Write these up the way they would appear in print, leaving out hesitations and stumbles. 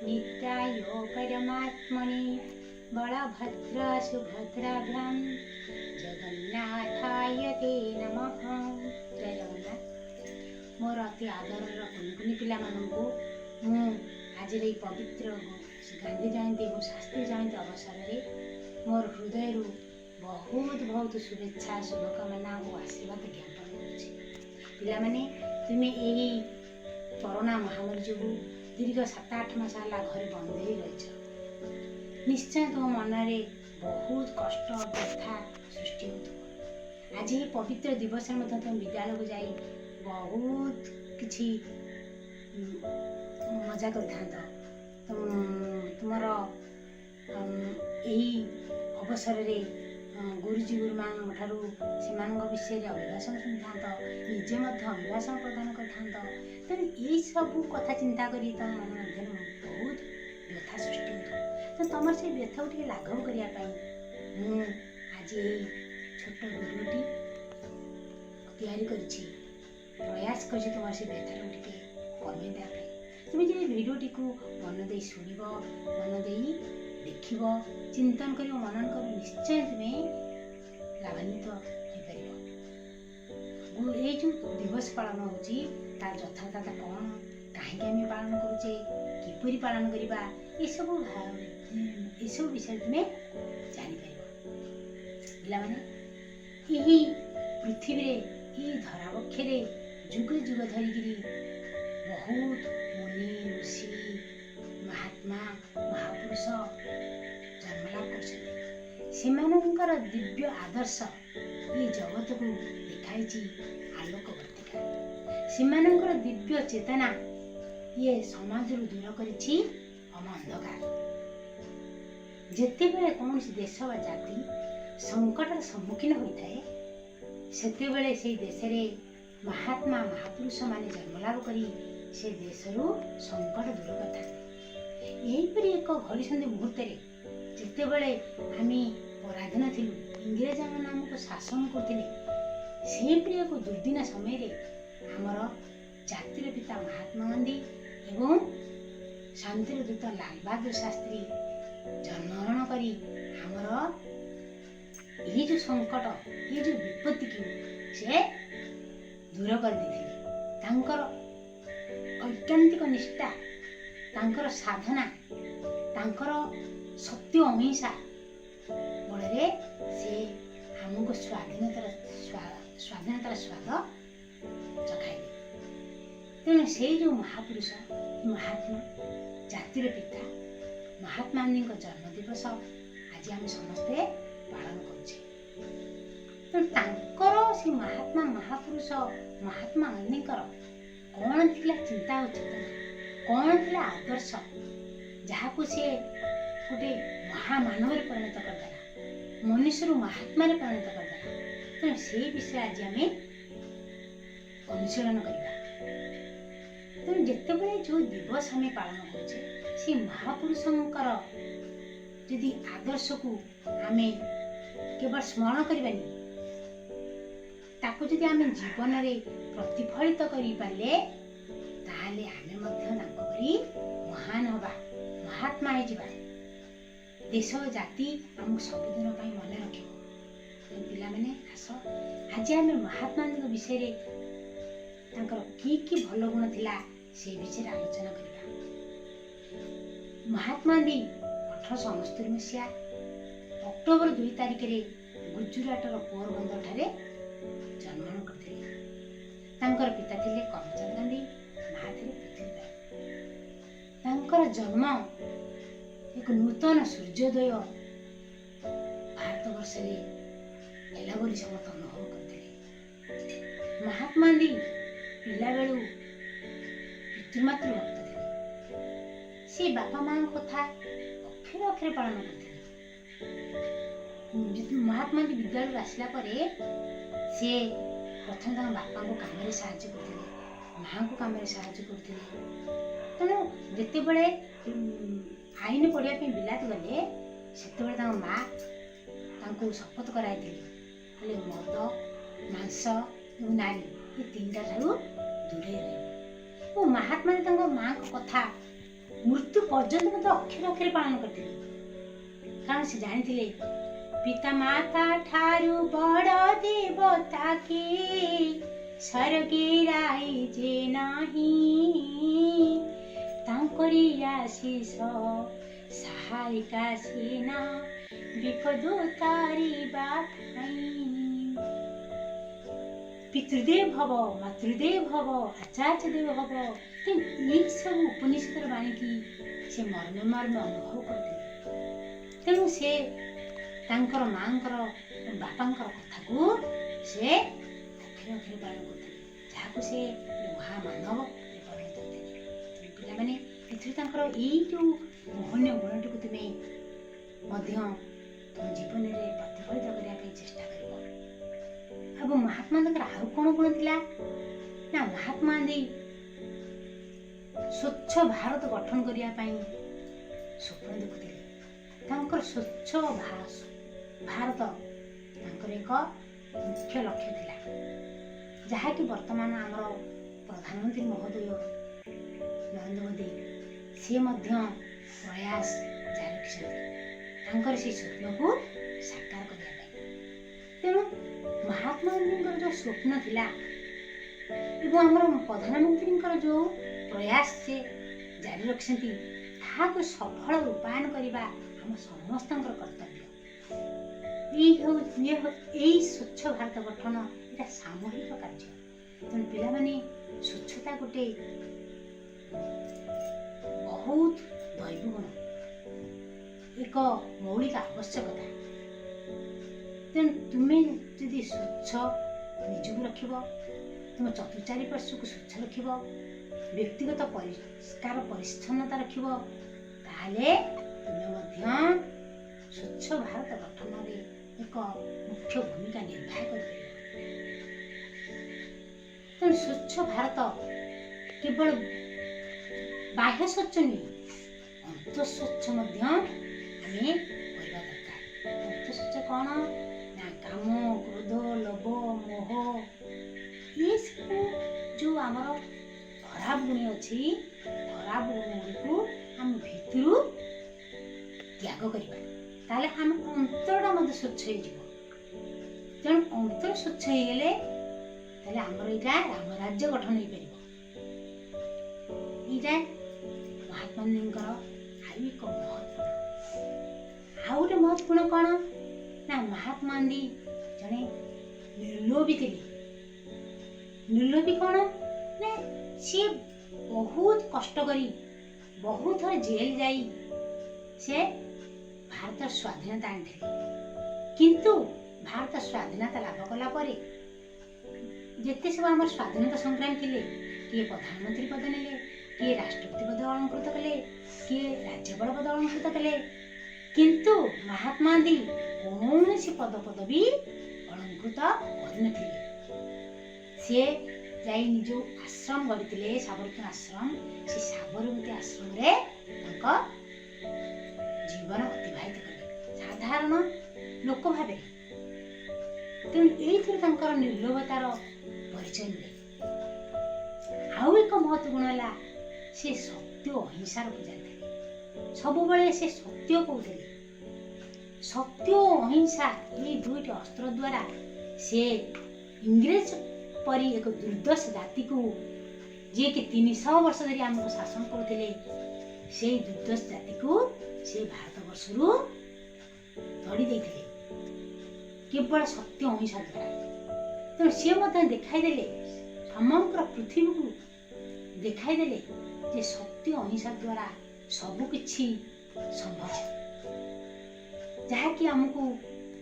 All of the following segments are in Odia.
ନିତ୍ୟାୟ ପରମାତ୍ମନେ ବଳଭଦ୍ର ସୁଭଦ୍ରାଭ୍ୟାಂ ଜଗନ୍ନାଥାୟ ତେ ନମଃ। ଜୟ ଜଗନ୍ନାଥ। ମୋର ଅତି ଆଦରର କୁନି କୁନି ପିଲାମାନଙ୍କୁ ମୁଁ ଆଜିର ଏହି ପବିତ୍ର ଗାନ୍ଧୀ ଜୟନ୍ତୀ ଏବଂ ଶାସ୍ତ୍ରୀ ଜୟନ୍ତୀ ଅବସରରେ ମୋର ହୃଦୟରୁ ବହୁତ ବହୁତ ଶୁଭେଚ୍ଛା, ଶୁଭକାମନା ଓ ଆଶୀର୍ବାଦ ଜ୍ଞାପନ କରୁଛି। ପିଲାମାନେ, ତୁମେ ଏହି କରୋନା ମହାମାରୀ ଯୋଗୁଁ ଦୀର୍ଘ 7-8 ମାସ ହେଲା ଘରେ ବନ୍ଦୀ ହୋଇ ରହିଛ। ନିଶ୍ଚୟ ତୁମ ମନରେ ବହୁତ କଷ୍ଟ, ବ୍ୟଥା ସୃଷ୍ଟି ହେଉଥିବ। ଆଜି ଏହି ପବିତ୍ର ଦିବସରେ ମଧ୍ୟ ତୁମେ ବିଦ୍ୟାଳୟକୁ ଯାଇ ବହୁତ କିଛି ମଜା କରିଥାନ୍ତ। ତୁମର ଏହି ଅବସରରେ ଗୁରୁଜୀ ଗୁରୁମାଙ୍କ ଠାରୁ ସେମାନଙ୍କ ବିଷୟରେ ଅଭିଭାଷଣ ଶୁଣିଥାନ୍ତ, ନିଜେ ମଧ୍ୟ ଅଭିଭାଷଣ ପ୍ରଦାନ କରିଥାନ୍ତ। ତେଣୁ ଏଇସବୁ କଥା ଚିନ୍ତା କରି ତୁମ ମନ ମଧ୍ୟରେ ବହୁତ ବ୍ୟଥା ସୃଷ୍ଟି ହେଉଥିବ। ତ ତୁମର ସେଇ ବ୍ୟଥାକୁ ଟିକେ ଲାଘବ କରିବା ପାଇଁ ମୁଁ ଆଜି ଏଇ ଛୋଟ ଭିଡ଼ିଓଟି ତିଆରି କରିଛି। ପ୍ରୟାସ କରିଛି ତୁମର ସେ ବ୍ୟଥାଟାକୁ ଟିକେ କମେଇ ଦେବା ପାଇଁ। ତୁମେ ଯଦି ଭିଡ଼ିଓଟିକୁ ମନ ଦେଇ ଶୁଣିବ, ମନ ଦେଇ ଦେଖିବ, ଚିନ୍ତନ କରିବ, ମନନ କରିବ, ନିଶ୍ଚୟ ତୁମେ ଲାଭାନ୍ୱିତ ହୋଇପାରିବ। ଏଇ ଯେଉଁ ଦିବସ ପାଳନ ହେଉଛି, ତାର ଯଥାର୍ଥତା କ'ଣ, କାହିଁକି ଆମେ ପାଳନ କରୁଛେ, କିପରି ପାଳନ କରିବା, ଏସବୁ ବିଷୟରେ ତୁମେ ଜାଣିପାରିବ। ପିଲାମାନେ, ଏହି ପୃଥିବୀରେ, ଏହି ଧରାବକ୍ଷରେ ଯୁଗ ଯୁଗ ଧରିକିରି ବହୁତ ମୁନି, ଋଷି, ମହାତ୍ମା, ମହାପୁରୁଷ ଜନ୍ମଲାଭ କରିଛନ୍ତି। ସେମାନଙ୍କର ଦିବ୍ୟ ଆଦର୍ଶ ଏ ଜଗତକୁ ଦେଖାଇଛି ଆଲୋକ ବର୍ତ୍ତିକା। ସେମାନଙ୍କର ଦିବ୍ୟ ଚେତନା ଇଏ ସମାଜରୁ ଦୂର କରିଛି ଅମ ଅନ୍ଧକାର। ଯେତେବେଳେ କୌଣସି ଦେଶ ବା ଜାତି ସଙ୍କଟର ସମ୍ମୁଖୀନ ହୋଇଥାଏ, ସେତେବେଳେ ସେଇ ଦେଶରେ ମହାତ୍ମା ମହାପୁରୁଷମାନେ ଜନ୍ମଲାଭ କରି ସେ ଦେଶରୁ ସଙ୍କଟ ଦୂର କରିଥାନ୍ତି। ଏହିପରି ଏକ ଘଡ଼ିସନ୍ଧି ମୁହୂର୍ତ୍ତରେ, ଯେତେବେଳେ ଆମେ ପରାଧୀନ ଥିଲୁ, ଇଂରେଜମାନେ ଆମକୁ ଶାସନ କରୁଥିଲେ, ସେହିପରି ଏକ ଦୁର୍ଦିନ ସମୟରେ ଆମର ଜାତିର ପିତା ମହାତ୍ମା ଗାନ୍ଧୀ ଏବଂ ଶାନ୍ତିର ଦୂତ ଲାଲ ବାହାଦୁର ଶାସ୍ତ୍ରୀ ଜନ୍ମଗ୍ରହଣ କରି ଆମର ଏହି ଯେଉଁ ସଙ୍କଟ, ଏଇ ଯେଉଁ ବିପତ୍ତିକୁ ସେ ଦୂର କରିଦେଇଥିଲେ। ତାଙ୍କର ଐକାନ୍ତିକ ନିଷ୍ଠା, ତାଙ୍କର ସାଧନା, ତାଙ୍କର ସତ୍ୟ ଅହିଂସା ବଳରେ ସେ ଆମକୁ ସ୍ୱାଧୀନତାର ସ୍ୱାଦ ଚଖାଇଲେ। ତେଣୁ ସେଇ ଯେଉଁ ମହାପୁରୁଷ, ମହାତ୍ମା, ଜାତିର ପିତା ମହାତ୍ମା ଗାନ୍ଧୀଙ୍କ ଜନ୍ମ ଦିବସ ଆଜି ଆମେ ସମସ୍ତେ ପାଳନ କରୁଛେ। ତେଣୁ ତାଙ୍କର ସେ ମହାତ୍ମା ମହାପୁରୁଷ ମହାତ୍ମା ଗାନ୍ଧୀଙ୍କର କ'ଣ ଥିଲା ଚିନ୍ତା ଓ ଚେତନା, କ'ଣ ଥିଲା ଆଦର୍ଶ, ଯାହାକୁ ସେ ଗୋଟେ ମହାମାନବରେ ପରିଣତ କରିଦେଲା, ମନୁଷ୍ୟରୁ ମହାତ୍ମାରେ ପରିଣତ କରିଦେଲା, ତେଣୁ ସେଇ ବିଷୟ ଆଜି ଆମେ ଅନୁଶୀଳନ କରିବା। ତେଣୁ ଯେତେବେଳେ ଯେଉଁ ଦିବସ ଆମେ ପାଳନ କରୁଛେ, ସେ ମହାପୁରୁଷଙ୍କର ଯଦି ଆଦର୍ଶକୁ ଆମେ କେବଳ ସ୍ମରଣ କରିବାନି, ତାକୁ ଯଦି ଆମେ ଜୀବନରେ ପ୍ରତିଫଳିତ କରିପାରିଲେ, ତାହେଲେ ଆମେ ମଧ୍ୟ ତାଙ୍କ ପରି ମହାନ ହେବା, ମହାତ୍ମା ହେଇଯିବା। ଦେଶ, ଜାତି ଆମକୁ ସବୁଦିନ ପାଇଁ ମନେ ରଖିବ। ତେଣୁ ପିଲାମାନେ, ଆସ ଆଜି ଆମେ ମହାତ୍ମାଙ୍କ ବିଷୟରେ, ତାଙ୍କର କି କି ଭଲ ଗୁଣ ଥିଲା, ସେ ବିଷୟରେ ଆଲୋଚନା କରିବା। ମହାତ୍ମା ଗାନ୍ଧୀ 1869 ମସିହା ଅକ୍ଟୋବର 2 ତାରିଖରେ ଗୁଜୁରାଟର ପୋରବନ୍ଦର ଠାରେ ଜନ୍ମଗ୍ରହଣ କରିଥିଲେ। ତାଙ୍କର ପିତା ଥିଲେ କରମଚାନ୍ଦ ଗାନ୍ଧୀ, ମା ଥିଲେ ପୁତଲିବାଇ। ତାଙ୍କର ଜନ୍ମ ଏକ ନୂତନ ସୂର୍ଯ୍ୟୋଦୟ ଭାରତବର୍ଷରେ ହେଲା ବୋଲି ସମସ୍ତେ ଅନୁଭବ କରିଥିଲେ। ମହାତ୍ମା ଗାନ୍ଧୀ ପିଲାବେଳୁ ପିତୃମାତୃ ଭକ୍ତ ଥିଲେ। ସେ ବାପା ମାଙ୍କ କଥା ଅକ୍ଷରେ ଅକ୍ଷରେ ପାଳନ କରୁଥିଲେ। ମହାତ୍ମା ଗାନ୍ଧୀ ବିଦ୍ୟାଳୟରୁ ଆସିଲା ପରେ ସେ ପ୍ରଥମେ ତାଙ୍କ ବାପାଙ୍କୁ କାମରେ ସାହାଯ୍ୟ କରୁଥିଲେ, ମାଆଙ୍କୁ କାମରେ ସାହାଯ୍ୟ କରୁଥିଲେ। ତେଣୁ ଯେତେବେଳେ ଆଇନ ପଢ଼ିବା ପାଇଁ ବିଲାତ ଗଲେ, ସେତେବେଳେ ତାଙ୍କ ମା ତାଙ୍କୁ ଶପଥ କରାଇଥିଲେ, କହିଲେ, ମଦ, ମାଂସ ଏବଂ ନାରୀ, ଏ ତିନିଟା ଠାରୁ ଦୂରେଇ ରହିବ। ଓ ମହାତ୍ମା ତାଙ୍କ ମାଆଙ୍କ କଥା ମୃତ୍ୟୁ ପର୍ଯ୍ୟନ୍ତ ମଧ୍ୟ ଅକ୍ଷରେ ଅକ୍ଷରେ ପାଳନ କରିଥିଲେ। କାରଣ ସେ ଜାଣିଥିଲେ, ପିତା ମାତା ଠାରୁ ବଡ଼ ଦେବତା କି ସରଗେ ଯେ ନାହିଁ, ତାଙ୍କରି ଆଶିଷ ସହାୟିକା ସିନା ବିପଦ ତାରିବା ପାଇଁ। ପିତୃଦେବ ଭବ, ମାତୃଦେବ ଭବ, ଆଚାର୍ଯ୍ୟ ଦେବ ଭବ। ଏଇସବୁ ଉପନିଷଦର ବାଣୀକି ସେ ମର୍ମେ ମର୍ମେ ଅନୁଭବ କରୁଥିଲେ। ତେଣୁ ସେ ତାଙ୍କର ମାଙ୍କର, ବାପାଙ୍କର କଥାକୁ ସେ ଅକ୍ଷରେ ଅକ୍ଷରେ ପାଳନ କରୁଥିଲେ, ଯାହାକୁ ସେ ମହାମାନବରେ ପରିଣତ କରିଥିଲେ। ତେଣୁ ପିଲାମାନେ, ଏଥିରୁ ତାଙ୍କର ଏଇ ଯେଉଁ ମହନୀୟ ଗୁଣଟିକୁ ତୁମେ ମଧ୍ୟ ତୁମ ଜୀବନରେ ପ୍ରତିଫଳିତ କରିବା ପାଇଁ ଚେଷ୍ଟା କରିବ। ଏବଂ ମହାତ୍ମା ଗାନ୍ଧୀଙ୍କର ଆଉ କ'ଣ ଗୁଣ ଥିଲା ନା, ମହାତ୍ମା ଗାନ୍ଧୀ ସ୍ୱଚ୍ଛ ଭାରତ ଗଠନ କରିବା ପାଇଁ ସ୍ୱପ୍ନ ଦେଖୁଥିଲେ। ତାଙ୍କର ସ୍ୱଚ୍ଛ ଭାରତ ତାଙ୍କର ଏକ ମୁଖ୍ୟ ଲକ୍ଷ୍ୟ ଥିଲା, ଯାହାକି ବର୍ତ୍ତମାନ ଆମର ପ୍ରଧାନମନ୍ତ୍ରୀ ମହୋଦୟ ନରେନ୍ଦ୍ର ମୋଦି ସିଏ ମଧ୍ୟ ପ୍ରୟାସ ଜାରି ରଖିଛନ୍ତି ତାଙ୍କର ସେଇ ସ୍ୱପ୍ନକୁ ସାକାର କରିବା ପାଇଁ। ତେଣୁ ମହାତ୍ମା ଗାନ୍ଧୀଙ୍କର ଯେଉଁ ସ୍ୱପ୍ନ ଥିଲା ଏବଂ ଆମର ପ୍ରଧାନମନ୍ତ୍ରୀଙ୍କର ଯେଉଁ ପ୍ରୟାସ ସେ ଜାରି ରଖିଛନ୍ତି, ତାହାକୁ ସଫଳ ରୂପାୟନ କରିବା ଆମ ସମସ୍ତଙ୍କର କର୍ତ୍ତବ୍ୟ। ଏଇ ସ୍ୱଚ୍ଛ ଭାରତ ଗଠନ, ଏଇଟା ସାମୂହିକ କାର୍ଯ୍ୟ। ତେଣୁ ପିଲାମାନେ, ସ୍ୱଚ୍ଛତା ଗୋଟେ ବହୁତ ଦୈବ ଗୁଣ, ଏକ ମୌଳିକ ଆବଶ୍ୟକତା। ତେଣୁ ତୁମେ ଯଦି ସ୍ୱଚ୍ଛ ନିଜକୁ ରଖିବ, ତୁମ ଚତୁଃଚାରିପାର୍ଶ୍ୱକୁ ସ୍ୱଚ୍ଛ ରଖିବ, ବ୍ୟକ୍ତିଗତ ପରିଷ୍କାର ପରିଚ୍ଛନ୍ନତା ରଖିବ, ତାହେଲେ ତୁମେ ମଧ୍ୟ ସ୍ୱଚ୍ଛ ଭାରତ ଗଠନରେ ଏକ ମୁଖ୍ୟ ଭୂମିକା ନିର୍ବାହ କରିପାରିବ। ତେଣୁ ସ୍ୱଚ୍ଛ ଭାରତ କେବଳ ବାହ୍ୟ ସ୍ୱଚ୍ଛ ନୁହେଁ, ଅନ୍ତଃସ୍ୱଚ୍ଛ ମଧ୍ୟ ଆମେ କରିବା ଦରକାର। ଅନ୍ତଃସ୍ୱଚ୍ଛ କ'ଣ ନା, କାମ, କ୍ରୋଧ, ଲୋଭ, ମୋହ, ଏସବୁ ଯେଉଁ ଆମର ଖରାପ ଗୁଣ ଅଛି, ଖରାପ ଗୁଣ ଗୁଡ଼ିକୁ ଆମ ଭିତରୁ ତ୍ୟାଗ କରିବା, ତାହେଲେ ଆମ ଅନ୍ତରଟା ମଧ୍ୟ ସ୍ୱଚ୍ଛ ହେଇଯିବ। ତେଣୁ ଅନ୍ତର ସ୍ୱଚ୍ଛ ହେଇଗଲେ ତାହେଲେ ଆମର ଏଇଟା ରାମରାଜ୍ୟ ଗଠନ ହେଇପାରିବ। ଏଇଟା ମହାତ୍ମା ଗାନ୍ଧୀଙ୍କର ଆଉ ଏକ ମହତ୍ ଗୁଣ। ଆଉ ଗୋଟେ ମହତ୍ ଗୁଣ କ'ଣ ନା, ମହାତ୍ମା ଗାନ୍ଧୀ ଜଣେ ନିର୍ଲୋଭୀ ଥିଲେ। ନିର୍ଲୋଭୀ କ'ଣ ନା, ସିଏ ବହୁତ କଷ୍ଟ କରି, ବହୁତ ଥର ଜେଲ ଯାଇ ସେ ଭାରତର ସ୍ୱାଧୀନତା ଆଣିଥିଲେ। କିନ୍ତୁ ଭାରତ ସ୍ୱାଧୀନତା ଲାଭ କଲା ପରେ ଯେତେ ସବୁ ଆମର ସ୍ୱାଧୀନତା ସଂଗ୍ରାମୀ ଥିଲେ, କିଏ ପ୍ରଧାନମନ୍ତ୍ରୀ ପଦ ନେଲେ, କିଏ ରାଷ୍ଟ୍ରପତି ପଦ ଅଳଙ୍କୃତ କଲେ, କିଏ ରାଜ୍ୟପାଳ ପଦ ଅଳଙ୍କୃତ କଲେ, କିନ୍ତୁ ମହାତ୍ମା ଗାନ୍ଧୀ କୌଣସି ପଦ ପଦବୀ ଅଳଙ୍କୃତ କରିନଥିଲେ। ସିଏ ଯାଇ ନିଜ ଆଶ୍ରମ ଗଢ଼ିଥିଲେ, ସାବରମତୀ ଆଶ୍ରମ। ସେ ସାବରମତୀ ଆଶ୍ରମରେ ତାଙ୍କ ଜୀବନ ଅତିବାହିତ କଲେ ସାଧାରଣ ଲୋକ ଭାବରେ। ତେଣୁ ଏଇଥିରୁ ତାଙ୍କର ନିର୍ଲୋଭତାର ପରିଚୟ ମିଳେ। ଆଉ ଏକ ମହତ୍ଵ ଗୁଣ ହେଲା, ସେ ସତ୍ୟ ଅହିଂସାର ପୂଜାରୀ ଥିଲେ। ସବୁବେଳେ ସେ ସତ୍ୟ କହୁଥିଲେ। ସତ୍ୟ ଓ ଅହିଂସା, ଏଇ ଦୁଇଟି ଅସ୍ତ୍ର ଦ୍ୱାରା ସେ ଇଂରେଜ ପରି ଏକ ଦୁର୍ଦ୍ଦଶ ଜାତିକୁ, ଯିଏକି 300 ବର୍ଷ ଧରି ଆମକୁ ଶାସନ କରୁଥିଲେ, ସେଇ ଦୁର୍ଦ୍ଦଶ ଜାତିକୁ ସେ ଭାରତବର୍ଷରୁ ତଡ଼ି ଦେଇଥିଲେ କେବଳ ସତ୍ୟ ଅହିଂସା ଦ୍ୱାରା। ତେଣୁ ସିଏ ମଧ୍ୟ ଦେଖାଇଦେଲେ, ସମଗ୍ର ପୃଥିବୀକୁ ଦେଖାଇଦେଲେ ଯେ ସତ୍ୟ ଅହିଂସା ଦ୍ୱାରା ସବୁ କିଛି ସମ୍ଭବ, ଯାହାକି ଆମକୁ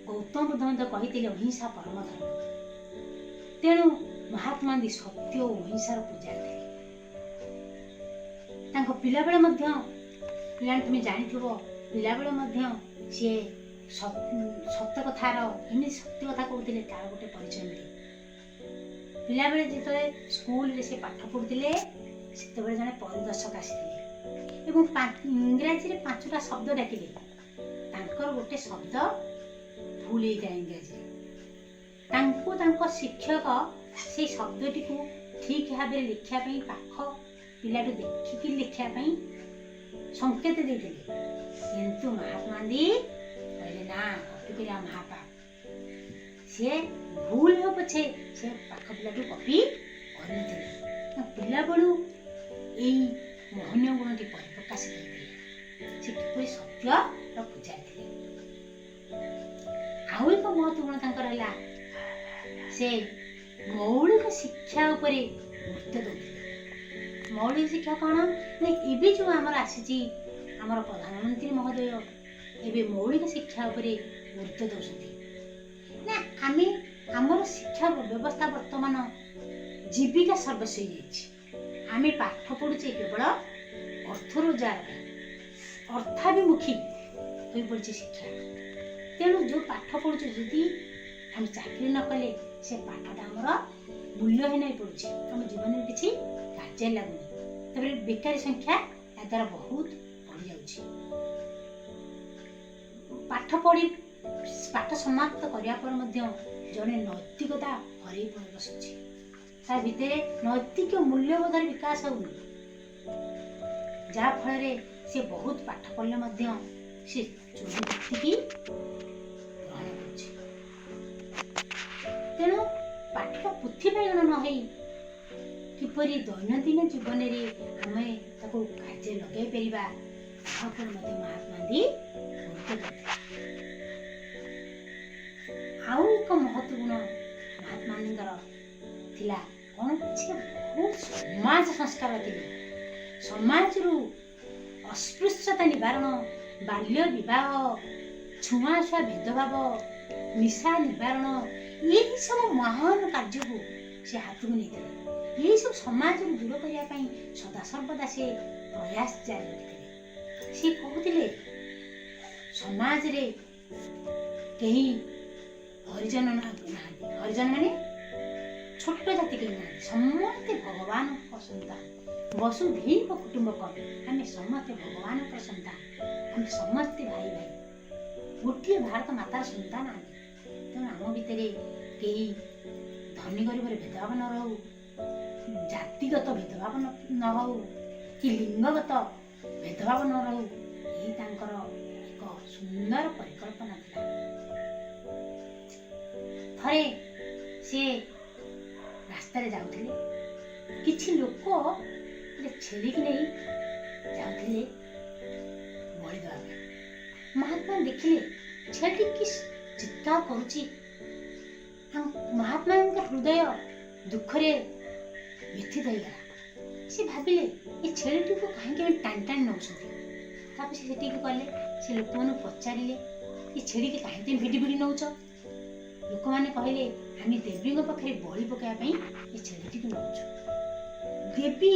ଗୌତମ ବୁଦ୍ଧ ମଧ୍ୟ କହିଥିଲେ, ଅହିଂସା ପରମ ଧର୍ମ। ତେଣୁ ମହାତ୍ମା ଗାନ୍ଧୀ ସତ୍ୟ ଓ ଅହିଂସାର ପୂଜାରୀ ଥିଲେ। ତାଙ୍କ ପିଲାବେଳେ ମଧ୍ୟ, ପିଲାମାନେ ତୁମେ ଜାଣିଥିବ, ପିଲାବେଳେ ମଧ୍ୟ ସିଏ ସତ କଥାର, ଏମିତି ସତ୍ୟ କଥା କହୁଥିଲେ, ତାର ଗୋଟେ ପରିଚୟ ମିଳେ। ପିଲାବେଳେ ଯେତେବେଳେ ସ୍କୁଲରେ ସେ ପାଠ ପଢ଼ୁଥିଲେ, ସେତେବେଳେ ଜଣେ ପରିଦର୍ଶକ ଆସିଥିଲେ ଏବଂ ଇଂରାଜୀରେ ପାଞ୍ଚଟା ଶବ୍ଦ ଡାକିଲେ। ତାଙ୍କର ଗୋଟେ ଶବ୍ଦ ଭୁଲ ହେଇଥିଲା ଇଂରାଜୀରେ। ତାଙ୍କୁ ତାଙ୍କ ଶିକ୍ଷକ ସେଇ ଶବ୍ଦଟିକୁ ଠିକ୍ ଭାବରେ ଲେଖିବା ପାଇଁ, ପାଖ ପିଲାଠୁ ଦେଖିକି ଲେଖିବା ପାଇଁ ସଂକେତ ଦେଇଥିଲେ। କିନ୍ତୁ ମହାତ୍ମା ଗାନ୍ଧୀ କହିଲେ, ନା, କପି କରିବା ମହାପାପ। ସିଏ ଭୁଲ ହଉ ପଛେ ସେ ପାଖ ପିଲାଠୁ କପି କରିନଥିଲେ। ପିଲାବେଳୁ ଏଇ ମହନୀୟ ଗୁଣଟି ପରିପ୍ରକାଶିତ ହେଇଥିଲା। ସେ କିପରି ସତ୍ୟର ପୂଜାରୀ ଥିଲେ। ଆଉ ଏକ ମହତ୍ଵ ଗୁଣ ତାଙ୍କର ହେଲା, ସେ ମୌଳିକ ଶିକ୍ଷା ଉପରେ ଗୁରୁତ୍ୱ ଦେଉଥିଲେ। ମୌଳିକ ଶିକ୍ଷା କ'ଣ ନା, ଏବେ ଯେଉଁ ଆମର ଆସିଛି, ଆମର ପ୍ରଧାନମନ୍ତ୍ରୀ ମହୋଦୟ ଏବେ ମୌଳିକ ଶିକ୍ଷା ଉପରେ ଗୁରୁତ୍ୱ ଦେଉଛନ୍ତି ନା, ଆମେ ଆମର ଶିକ୍ଷା ବ୍ୟବସ୍ଥା ବର୍ତ୍ତମାନ ଜୀବିକା ସର୍ବସ୍ୱ ହେଇଯାଇଛି। ଆମେ ପାଠ ପଢ଼ୁଛେ କେବଳ ଅର୍ଥ ରୋଜଗାର ପାଇଁ। ଅର୍ଥାଭିମୁଖୀ ହୋଇପଡ଼ିଛି ଶିକ୍ଷା। ତେଣୁ ଯେଉଁ ପାଠ ପଢ଼ୁଛୁ, ଯଦି ଆମେ ଚାକିରି ନ କଲେ ସେ ପାଠଟା ଆମର ମୂଲ୍ୟହୀନ ହେଇପଡ଼ୁଛି, ଆମ ଜୀବନରେ କିଛି କାର୍ଯ୍ୟରେ ଲାଗୁନି। ତାପରେ ବେକାରୀ ସଂଖ୍ୟା ଏହାଦ୍ୱାରା ବହୁତ ବଢ଼ିଯାଉଛି। ପାଠ ପଢ଼ି ପାଠ ସମାପ୍ତ କରିବା ପରେ ମଧ୍ୟ ଜଣେ ନୈତିକତା ହରେଇ ବସୁଛି। ତା ଭିତରେ ନୈତିକ ମୂଲ୍ୟବୋଧର ବିକାଶ ହେଉନି, ଯାହାଫଳରେ ସେ ବହୁତ ପାଠ ପଢ଼ିଲେ ମଧ୍ୟ ସେ ଚୋରି ବୃତ୍ତିକି ଗ୍ରହଣ କରୁଛି। ତେଣୁ ପାଠଟା ପୋଥି ବାଇଗଣ ନ ହେଇ କିପରି ଦୈନନ୍ଦିନ ଜୀବନରେ ଆମେ ତାକୁ କାର୍ଯ୍ୟରେ ଲଗାଇ ପାରିବା, ତାହା ଉପରେ ମଧ୍ୟ ମହାତ୍ମା ଗାନ୍ଧୀ ଗୁରୁତ୍ୱ ଦେଉଥିଲେ। ଆଉ ଏକ ମହତ୍ଵ ଗୁଣ ମହାତ୍ମା ଗାନ୍ଧୀଙ୍କର ଥିଲା କ'ଣ? ସେ ବହୁତ ସମାଜ ସଂସ୍କାର ଥିଲେ। ସମାଜରୁ ଅସ୍ପୃଶ୍ୟତା ନିବାରଣ, ବାଲ୍ୟ ବିବାହ, ଛୁଆଁଛୁଆଁ ଭେଦଭାବ, ନିଶା ନିବାରଣ, ଏହିସବୁ ମହାନ କାର୍ଯ୍ୟକୁ ସେ ହାତକୁ ନେଇଥିଲେ। ଏହିସବୁ ସମାଜରୁ ଦୂର କରିବା ପାଇଁ ସଦାସର୍ବଦା ସେ ପ୍ରୟାସ ଜାରି ରଖିଥିଲେ। ସେ କହୁଥିଲେ, ସମାଜରେ କେହି ହରିଜନ ନାହାନ୍ତି। ହରିଜନ ମାନେ ଛୋଟ ଜାତି, କେହି ନାହାନ୍ତି। ସମସ୍ତେ ଭଗବାନଙ୍କ ସନ୍ତାନ। ବସୁଧୈବ କୁଟୁମ୍ବକମ୍। ଆମେ ସମସ୍ତେ ଭଗବାନଙ୍କର ସନ୍ତାନ। ଆମେ ସମସ୍ତେ ଭାଇ ଭାଇ, ଗୋଟିଏ ଭାରତ ମାତାର ସନ୍ତାନ ଆମେ। ତେଣୁ ଆମ ଭିତରେ କେହି ଧନୀ ଗରିବରେ ଭେଦଭାବ ନ ରହୁ, ଜାତିଗତ ଭେଦଭାବ ନ ହଉ କି ଲିଙ୍ଗଗତ ଭେଦଭାବ ନ ରହୁ। ଏହି ତାଙ୍କର ଏକ ସୁନ୍ଦର ପରିକଳ୍ପନା ଥିଲା। ଥରେ ସିଏ ରାସ୍ତାରେ ଯାଉଥିଲେ। କିଛି ଲୋକ ଗୋଟେ ଛେଳିକି ନେଇ ଯାଉଥିଲେ ବଳି ଦେବା ପାଇଁ। ମହାତ୍ମା ଦେଖିଲେ ଛେଳିଟି କି ଚିତ୍କାର କରୁଛି। ମହାତ୍ମାଙ୍କ ହୃଦୟ ଦୁଃଖରେ ବ୍ୟଥିତ ହେଇଗଲା। ସେ ଭାବିଲେ, ଏ ଛେଳିଟିକୁ କାହିଁକି ଏମିତି ଟାଣି ଟାଣି ନେଉଛନ୍ତି? ତାପରେ ସେ ସେଠିକି ଗଲେ। ସେ ଲୋକମାନଙ୍କୁ ପଚାରିଲେ, ଏ ଛେଳିକି କାହିଁକି ତୁମେ ଭିଡ଼ି ଭିଡ଼ି ନେଉଛ? ଲୋକମାନେ କହିଲେ, ଆମେ ଦେବୀଙ୍କ ପାଖରେ ବଳି ପକାଇବା ପାଇଁ ଏ ଛେଳିଟିକୁ ନେଉଛୁ। ଦେବୀ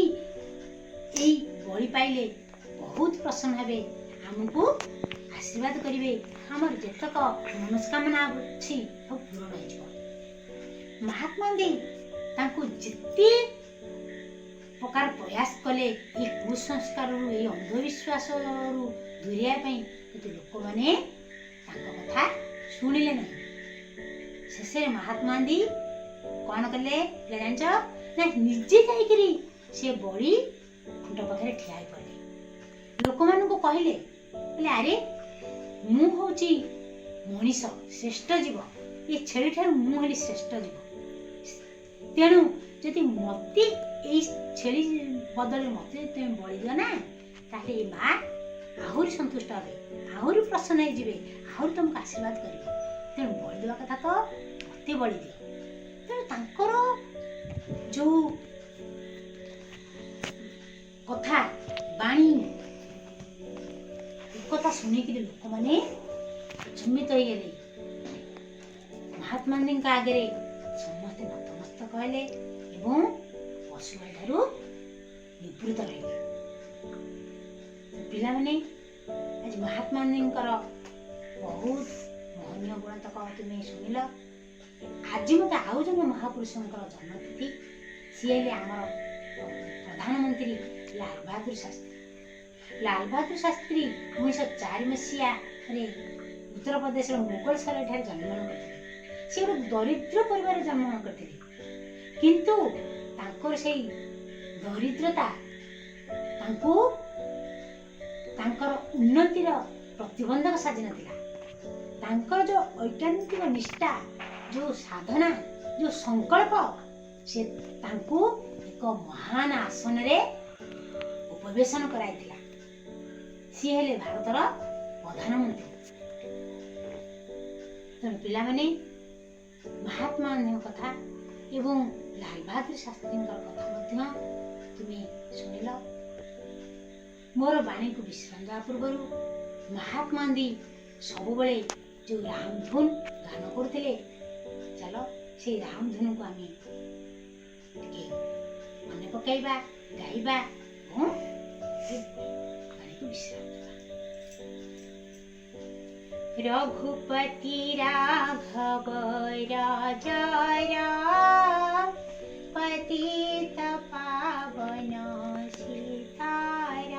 ଏଇ ବଳି ପାଇଲେ ବହୁତ ପ୍ରସନ୍ନ ହେବେ, ଆମକୁ ଆଶୀର୍ବାଦ କରିବେ, ଆମର ଯେତକ ମନସ୍କାମନା ଅଛି ସବୁ ପୂରଣ ହେଇଯିବ। ମହାତ୍ମା ଗାନ୍ଧୀ ତାଙ୍କୁ ଯେତେ ପ୍ରକାର ପ୍ରୟାସ କଲେ ଏଇ କୁସଂସ୍କାରରୁ, ଏଇ ଅନ୍ଧବିଶ୍ୱାସରୁ ଦୂରେଇବା ପାଇଁ, କିନ୍ତୁ ଲୋକମାନେ ତାଙ୍କ କଥା ଶୁଣିଲେ ନାହିଁ। ଶେଷରେ ମହାତ୍ମା ଗାନ୍ଧୀ କ'ଣ କଲେ ପିଲା, ଜାଣିଛ ନା? ନିଜେ ଯାଇକିରି ସେ ବଳି ଖୁଣ୍ଟ ପାଖରେ ଠିଆ ହେଇ ପଡ଼ିଲେ। ଲୋକମାନଙ୍କୁ କହିଲେ, କହିଲେ, ଆରେ, ମୁଁ ହେଉଛି ମଣିଷ, ଶ୍ରେଷ୍ଠ ଜୀବ। ଏ ଛେଳିଠାରୁ ମୁଁ ହେଲି ଶ୍ରେଷ୍ଠ ଜୀବ। ତେଣୁ ଯଦି ମତେ ଏଇ ଛେଳି ବଦଳରେ ମତେ ଯଦି ତୁମେ ବଳି ଦିଅ ନା, ତାହେଲେ ଏ ମା ଆହୁରି ସନ୍ତୁଷ୍ଟ ହେବେ, ଆହୁରି ପ୍ରସନ୍ନ ହେଇଯିବେ, ଆହୁରି ତୁମକୁ ଆଶୀର୍ବାଦ କରିବେ। ତେଣୁ ବଳି ଦେବା କଥା ତ ମତେ ବଳି ଦିଅ। ତେଣୁ ତାଙ୍କର ଯୋଉ କଥା ବାଣୀ, ଏକଥା ଶୁଣିକିରି ଲୋକମାନେ ଆଚମ୍ବିତ ହେଇଗଲେ। ମହାତ୍ମା ଗାନ୍ଧୀଙ୍କ ଆଗରେ ସମସ୍ତେ ନତମସ୍ତକ ହେଲେ ଏବଂ ପଶୁବଳି ଠାରୁ ନିବୃତ୍ତ ରହିଲେ। ପିଲାମାନେ, ଆଜି ମହାତ୍ମା ଗାନ୍ଧୀଙ୍କର ବହୁତ ମହନୀୟ ଗୁଣତକ ତୁମେ ଶୁଣିଲ। ଆଜି ମୋତେ ଆଉ ଜଣେ ମହାପୁରୁଷଙ୍କର ଜନ୍ମତିଥି। ସିଏ ହେଲେ ଆମର ପ୍ରଧାନମନ୍ତ୍ରୀ ଲାଲ ବାହାଦୁର ଶାସ୍ତ୍ରୀ। ଲାଲ ବାହାଦୁର ଶାସ୍ତ୍ରୀ 1904 ମସିହାରେ ଉତ୍ତରପ୍ରଦେଶର ମୋଗଲ ସରାଇଠାରେ ଜନ୍ମଗ୍ରହଣ କରିଥିଲେ। ସେ ଗୋଟେ ଦରିଦ୍ର ପରିବାରରେ ଜନ୍ମଗ୍ରହଣ କରିଥିଲେ, କିନ୍ତୁ ତାଙ୍କର ସେଇ ଦରିଦ୍ରତା ତାଙ୍କୁ ତାଙ୍କର ଉନ୍ନତିର ପ୍ରତିବନ୍ଧକ ସାଜିନଥିଲା। ତାଙ୍କର ଯେଉଁ ଐକାନ୍ତିକ ନିଷ୍ଠା, ଯେଉଁ ସାଧନା, ଯେଉଁ ସଂକଳ୍ପ, ସେ ତାଙ୍କୁ ଏକ ମହାନ ଆସନରେ ଉପବେଶନ କରାଇଥିଲା। ସିଏ ହେଲେ ଭାରତର ପ୍ରଧାନମନ୍ତ୍ରୀ। ତେଣୁ ପିଲାମାନେ, ମହାତ୍ମା ଗାନ୍ଧୀଙ୍କ କଥା ଏବଂ ଲାଲ ବାହାଦୁର ଶାସ୍ତ୍ରୀଙ୍କର କଥା ମଧ୍ୟ ତୁମେ ଶୁଣିଲ। ମୋର ବାଣୀକୁ ବିଶ୍ରାମ ଦେବା ପୂର୍ବରୁ ମହାତ୍ମା ଗାନ୍ଧୀ ସବୁବେଳେ ଯେଉଁ ରାମଧୁନ ଗାନ କରୁଥିଲେ, ଚାଲ ସେଇ ରାମଧୁନକୁ ଆମେ ଟିକେ ମନେ ପକାଇବା, ଗାଇବା ଏବଂ ବାଣୀକୁ ବିଶ୍ରାମ ଦେବା। ରଘୁପତି ରାଘବ ରାଜା ରାମ, ପତିତ ପାବନ ସୀତାରାମ।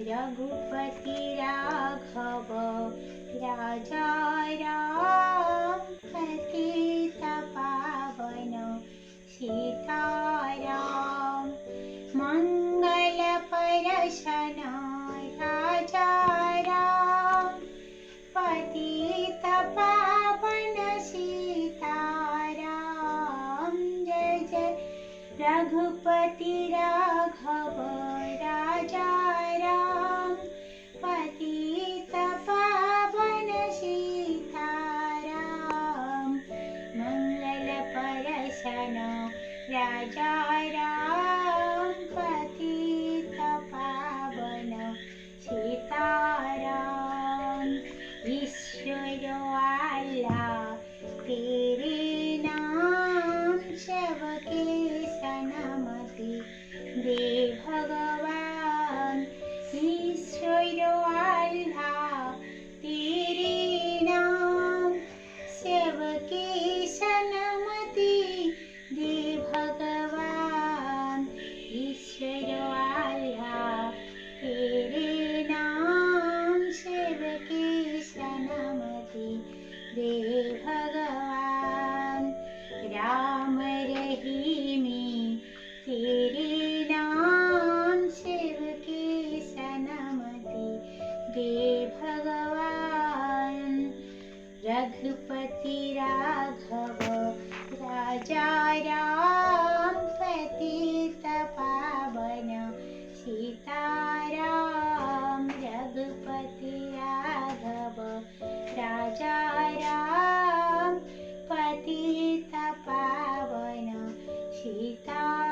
ରଘୁପତି ରାଘବ ରାଜା ରାମ, ପତିତ ପାବନ ସୀତାରାମ। ମଙ୍ଗଳ ପରଶନ ରାଜା ରାମ, ପତିତ ପାବନ ସୀତାରାମ। ଜୟ ଜୟ ରଘୁପତି ରାଘବ ରାଜା ରାମ, ପତିତ ପାବନ ସୀତାରାମ। ମଙ୍ଗଳ ପରଶନ ରାଜା ରାମ, ପତିତ ପାବନ ସୀତାରାମ। ईश्वर अल्लाह तेरे नाम, सबके सनमति दे भगवान। ईश्वर अल्लाह तेरे नाम, सबके सनमति दे भगवान। ईश्वर अल्लाह तेरे नाम, सबके सनमति दे भगवान। राम रहीमी तेरे नाम, सबके सनमति दे भगवान। रघुपति राघव राजा राम, पतित पावन सीताराम। रघुपति राघव राजा राम, पतित पावन सीताराम।